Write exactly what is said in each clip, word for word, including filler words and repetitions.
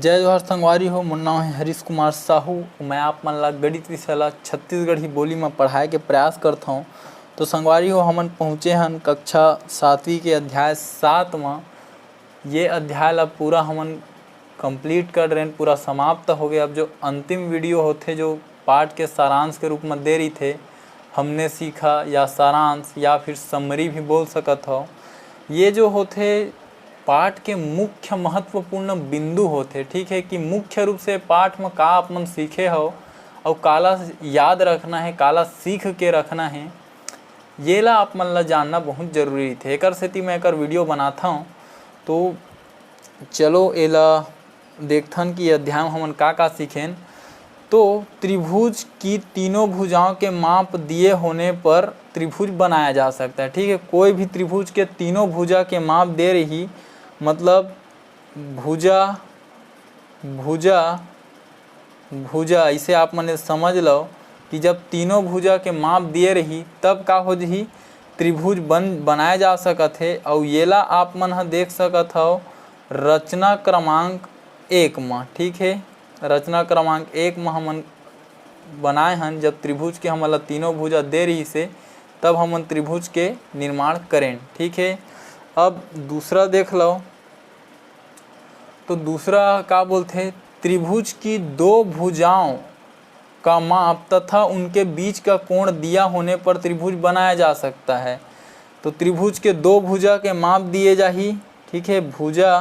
जय जोहार संगवारी हो, मोर नाम है हरीश कुमार साहू। मैं आप मन ला गणित विषय ला छत्तीसगढ़ी बोली में पढ़ाए के प्रयास करत हौं। तो संगवारी हो, हमन पहुँचे हन कक्षा सातवीं के अध्याय सात में। ये अध्याय ला पूरा हमन complete कर रेन, पूरा समाप्त हो गए। अब जो अंतिम video होथे, जो पाठ के सारांश के रूप में दे रहिथे, हमने सीखा या सारांश या फिर summary भी बोल सकत हो, ये जो होथे पाठ के मुख्य महत्वपूर्ण बिंदु होथे, ठीक है, कि मुख्य रूप से पाठ में का आप मन सीखे हो और काला याद रखना है, काला सीख के रखना है, ये ला आप मन ला जानना बहुत जरूरी रहिथे। एकर सेती मैं एकर video बनात हौं। तो चलो एला देखथन कि अध्याय में हमन का का सीखेन। तो त्रिभुज की तीनों भुजाओं के माप दिए होने पर त्रिभुज बनाया जा सकता है। ठीक है, कोई भी त्रिभुज के तीनों भुजा के माप दे रही, मतलब भुजा, भुजा, भुजा, इसे आप मन समझ लो कि जब तीनों भुजा के माप दिए रही, तब का हो जही, त्रिभुज बन बनाए जा सकत है। और येला आप मन ह देख सकत हो रचना क्रमांक एक म, ठीक है, रचना क्रमांक एक म हमन बनाए हन, जब त्रिभुज के हमन ला तीनों भुजा दे रही से, तब हमन त्रिभुज के निर्माण करें, ठीक है। अब दूसरा देख लो, तो दूसरा का बोलते, त्रिभुज की दो भुजाओं का माप तथा उनके बीच का कोण दिया होने पर त्रिभुज बनाया जा सकता है। तो त्रिभुज के दो भुजा के माप दिए जाही, ठीक है, भुजा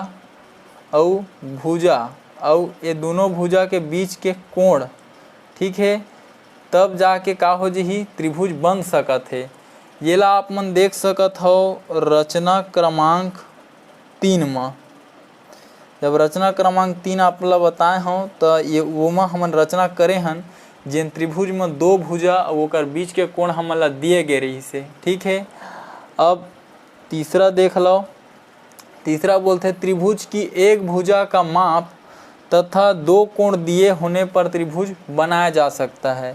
अउ भुजा, अउ ये दोनों भुजा के बीच के कोण, ठीक है, तब जाके का हो जही, त्रिभुज बन सकत है। येला आप मन देख सकत हो रचना क्रमांक तीन म। जब रचना क्रमांक तीन आप ला बताए हों, त ये ओमा हमन रचना करे हन, जेन त्रिभुज म दो भुजा अउ ओकर बीच के कोण हमन ला दिए गे रहिस हे। ठीक है, अब तीसरा देख लो। तीसरा बोलते, त्रिभुज की एक भुजा का माप तथा दो कोण दिए होने पर त्रिभुज बनाया जा सकता है।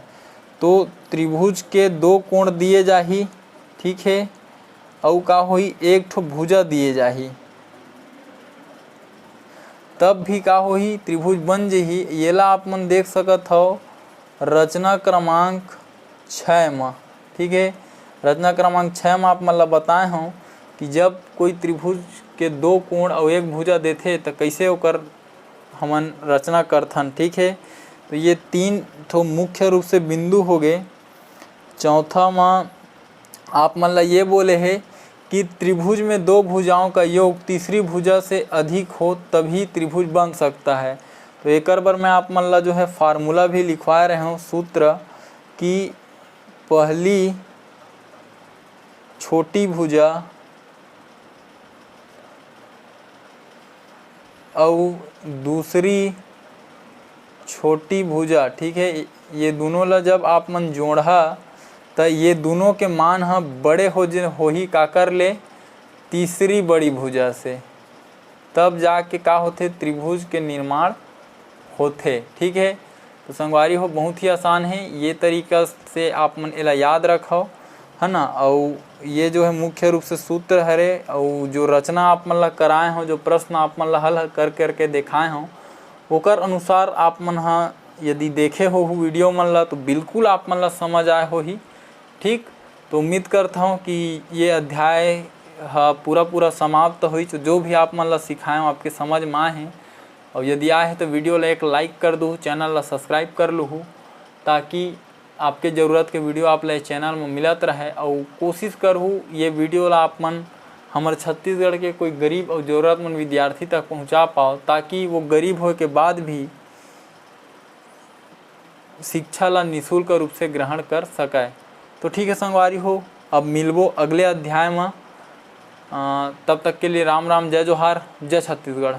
तो त्रिभुज के दो कोण दिए जाही, ठीक है, अउ का होही, एक ठो भुजा दिए जाही, तब भी का होही, त्रिभुज बन जही। येला आप मन देख सकत हव रचना क्रमांक छः म, ठीक है। रचना क्रमांक छः म आप मन ला बताए हव कि जब कोई त्रिभुज के दो कोण अउ एक भुजा देथे, त कइसे ओकर हमन रचना करथन, ठीक है। तो ये तीन ठो मुख्य रूप से बिंदु हो गए। चौथा म आप मन ला ये बोले हे कि त्रिभुज में दो भुजाओं का योग तीसरी भुजा से अधिक हो, तभी त्रिभुज बन सकता है। तो एकर बर मैं आप मन ला जो है formula भी लिखवाए रहे हूँ, सूत्र, कि पहली छोटी भुजा अउ दूसरी छोटी भुजा, ठीक है, ये दोनों ला जब आप मन जोड़हा, त ये दोनों के मान ह बड़े हो ज-, होही काकर ले, तीसरी बड़ी भुजा से, तब जाके का होथे, त्रिभुज के निर्माण होथे। ठीक है, तो संगवारी हो, बहुत ही आसान है, ये तरीका से आप मन एला याद रखव, है ना। अउ ये जो है मुख्य रूप से सूत्र हरे, अउ जो रचना आप मन ला कराए हों, जो प्रश्न आप मन ला हल कर करके देखाए हों, ओकर अनुसार आप मन ह यदि देखे हो video मन ला, तो बिल्कुल आप मन ला समझ आए होही। ठीक, तो उम्मीद करता हूँ कि ये अध्याय ह पूरा पूरा समाप्त होइच, जो भी आप मन ला सिखाए हों आपके समझ में आए हे। और यदि आए हे तो video ला एक like कर दू, channel ला subscribe कर लूहू, ताकि आपके जरूरत के video आप ला channel में मिलत रहे। और कोशिश करहू ये video ला आप मन हमर छत्तीसगढ़ के कोई गरीब और जरूरतमंद विद्यार्थी तक पहुंचा पाओ, ताकि वो गरीब होए के बाद भी शिक्षा ला निशुल्क रूप से ग्रहण कर सके। तो ठीक है संगवारी हो, अब मिलबो अगले अध्याय में। अ, तब तक के लिए राम राम, जय जोहार, जय छत्तीसगढ़।